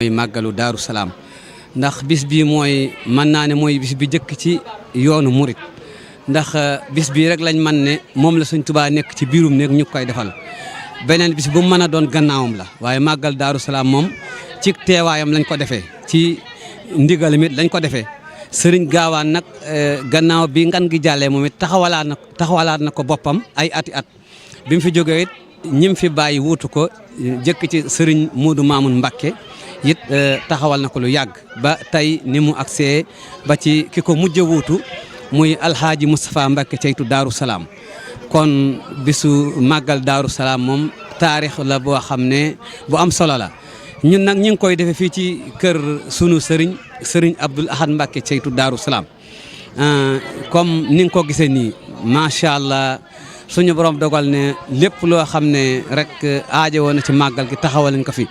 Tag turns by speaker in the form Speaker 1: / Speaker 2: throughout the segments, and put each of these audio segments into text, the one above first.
Speaker 1: mooy màggalu Daaru Salaam ndax bis bi mooy mën naa ne mooy bis bi jëkk ci yoonu murit ndax bis bii rek lañ man ne moom la Sëñ Tuubaa nekk ci biirum nekk ñu koy defal beneen bis bu mën a doon gannaawam la waaye màggal Daaru Salaam moom ci teewaayam lañ ko defee ci ndigalam it lañ ko defee sëriñ gaawaan nag gannaaw bi ngan gi jàllee moom it taxawalaat na ko boppam ay ati at bi mu fi jógee it ñim fi bàyyi wuutu ko jëkk ci sëriñ Moodu Maamun Mbakke it taxawal na ko lu yàgg ba tey ni mu agsee ba ci ki ko mujj wuutu muy alxaaji Moustapha Mbakke ceytu Daaru Salaam kon bisu màggal Daaru Salaam moom taarix la boo xam ne bu am solo la ñun nag ñu ngi koy defee fii ci kër sunu sëriñ Abdoul Ahad Mbakke ceytu Daaru Salaam comme ni nga ko gisee nii macha allah suñu borom dogal ne lépp loo xam ne rek aajo woon na ci màggal gi taxawal nañ ko fi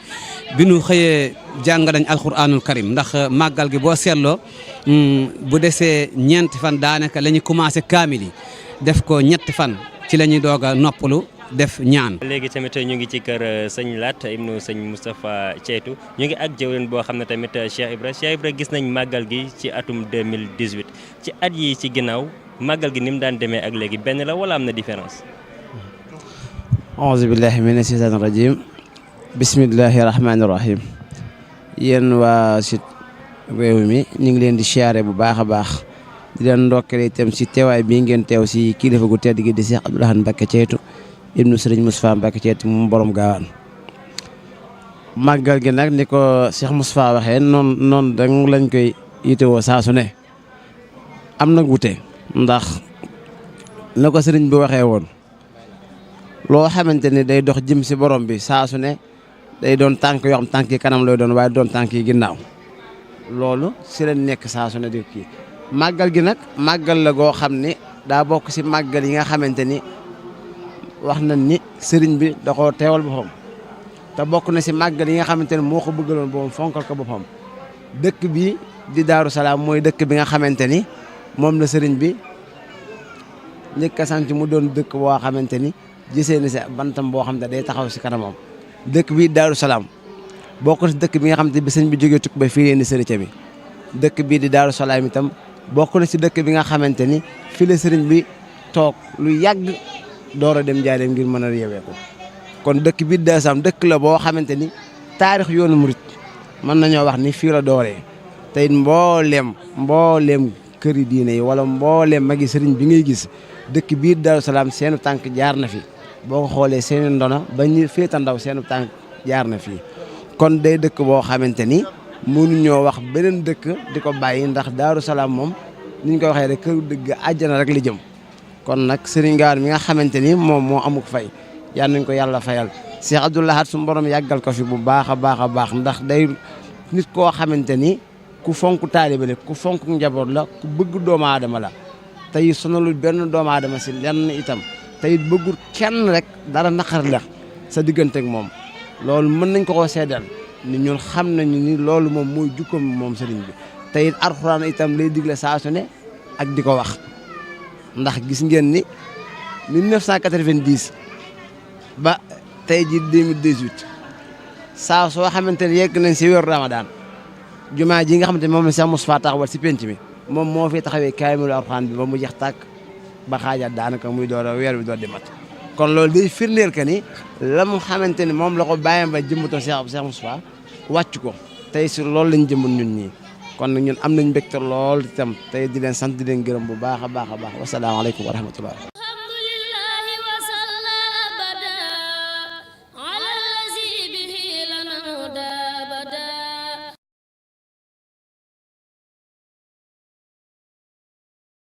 Speaker 1: bi nu xëyee jàng nañ alquranul karim ndax màggal gi boo seetloo bu desee ñeenti fan daanaka la ñu commencé kaamil yi def ko ñetti fan ci la ñuy doog a noppalu def ñaan.
Speaker 2: léegi tamit ñu ngi ci kër sëñ Lat ibnu sëñ Moustapha Ceytu ñu ngi ak jëwrin boo xam ne tamit Cheikh Ibra gis nañ màggal gi ci atum 2018 ci at yi ci ginnaaw màggal gi ni mu daan demee ak léegi benn la wala am na différence.
Speaker 3: auzu billahi mina shaytaani rajim bismillahi rahmaani rahim yéen waa site réew mi ñu ngi leen di siyaare bu baax a baax di leen ndokkale itam si teewaay bii ngeen teew si kilifa gu tedd gi di Cheikh Abdoul Ahad Mbacké Ceytu ibnu sëriñ Moustapha Mbacké Ceytu moom borom gaawaan màggal gi nag ni ko Cheikh Moustapha waxee noonu dang lañ koy yitewoo saa su ne am na wute ndax na ko sëriñ bi waxee woon loo xamante ni day dox jëm si borom bi saa su ne day doon tànk yoo xam tànk yi kanam lay doon waaye doon tànk yi ginnaaw loolu si leen nekk saa su ne di kii màggal gi nag màggal la goo xam ni daa bokk si màggal yi nga xamante ni wax nañ ni sëriñ bi da koo teewal boppam te bokk na si màggal yi nga xamante ni moo ko bëggaloon boppam fonkal ko boppam dëkk bi di Daaru Salaam mooy dëkk bi nga xamante ni moom la sëriñ bi njëkk a sant mu doon dëkk boo xamante ni gisee na si bantam boo xam ne day taxaw si kanamam dëkk bi Daaru Salaam bokk na si dëkk bi nga xamante bi sëriñ bi jógee tukki ba fii leen di sëriñ bi dëkk bii di Daaru Salaam itam bokk na si dëkk bi nga xamante ni fii la sëriñ bi toog lu yàgg door a dem Njaaréem ngir mën a yeewee ko kon dëkk bii di Daaru Salaam dëkk la boo xamante ni taarix yoonu murit mën nañoo wax ni fii la dooree te it mbooleem këri diine yi wala mbooleem magi sëriñ bi ngay gis dëkk bii di Daaru Salaam seenu tànk jaar na fi boo ko xoolee seeni ndono ba ñu féeta ndaw seenu tànk jaar na fii kon day dëkk boo xamante ni mënuñoo wax beneen dëkk di ko bàyyi ndax Daaru Salaam moom ni ñu ko waxee rek kër dëgg àjjana rek li jëm kon nag sëriñ Gaawaan mi nga xamante ni moom moo amuk fay yal nañ ko yàlla fayal Cheikh Abdoul Ahad su borom yàggal ko fi bu baax a baax ndax day nit koo xamante ni ku fonk taalibe la ku fonk njaboot la ku bëgg doomu aadama la tey sonalul benn doomu aadama si lenn itam tey bëggul kenn rek dara naqar la sa diggante ak moom loolu mën nañ ko koo seedal ni ñun xam nañu ni loolu moom mooy jukkoom moom sëriñ bi tey alxuraan itam lay digle saa su ne ak di ko wax ndax gis ngeen ni 1990 ba tey ji 2018 saa soo xamante ne yegg nañ si weeru Ramadan jumaa ji nga xamante ne moom la Cheikh Moustapha taxawal si penc mi moom moo fi taxawee kaamilu alxuraan bi ba mu jeex tàkk ba xaajaat daanaka muy door a weer bi door di mat kon loolu day firndeel que ni la mu xamante ni moom la ko bàyyam ba jëmbatoo Cheikh Moustapha wàcc ko tey si loolu lañ jëmbat ñun ñii kon nag ñun am nañ mbégte lool itam tey di leen sant di leen gërëm bu baax a baax wasalaamaaleykum wa rahmatullah